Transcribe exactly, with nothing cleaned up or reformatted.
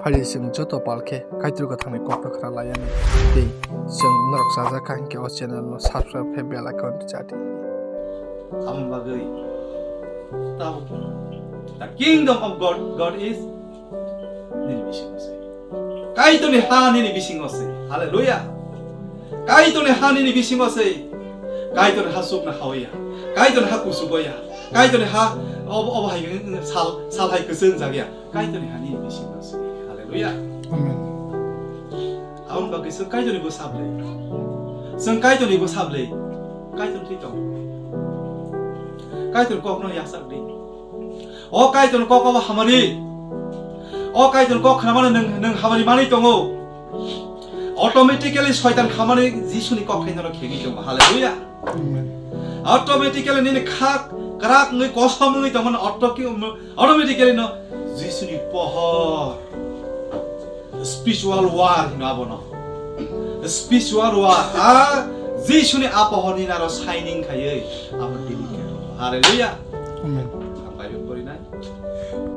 Phai di chwng joto pal khe Kaitor kwthangni kokno khna lai yani tei chwng norok chajak kha hinkhe o channel no subscribe khe bell icon rwchadi. Aboni bagwi tabuk the kingdom of God, God is nini bisingo se. Kaitorni ha nini bisingo se. Hallelujah. Kaitorni ha nini bisingo se. Kaitorni ha sukna hawiya. Kaitorni ha kusugoya. Kaitorni ha ob-, obo hai sal, sal hai kwchwng jagya. Kaitorni ha nini bisingo se. Hallelujah. Amen. Aboni bagwi chwng Kaitorni bwsa bwlwi. Chwng Kaitorni bwsa bwlwi. Kaitor thwi tongo. Kaitor kokno yachak di. O Kaitor kok obo hamari. O Kaitor kok khnamano nwng, nwng hamari manwi tongo. Automatically Soitan khamani Jisuni kok khainano khegwi tongo. Hallelujah. Amen. Automatically nini khak krak wngwi kosom wngwi tongmano auto-, automatically no Jisuni pohor. Spiritual war hino abono. Spiritual war. A Jisuni a pohorni naro shining khaiwi abo delicate. Hallelujah. Amen. Ang Bible porinai.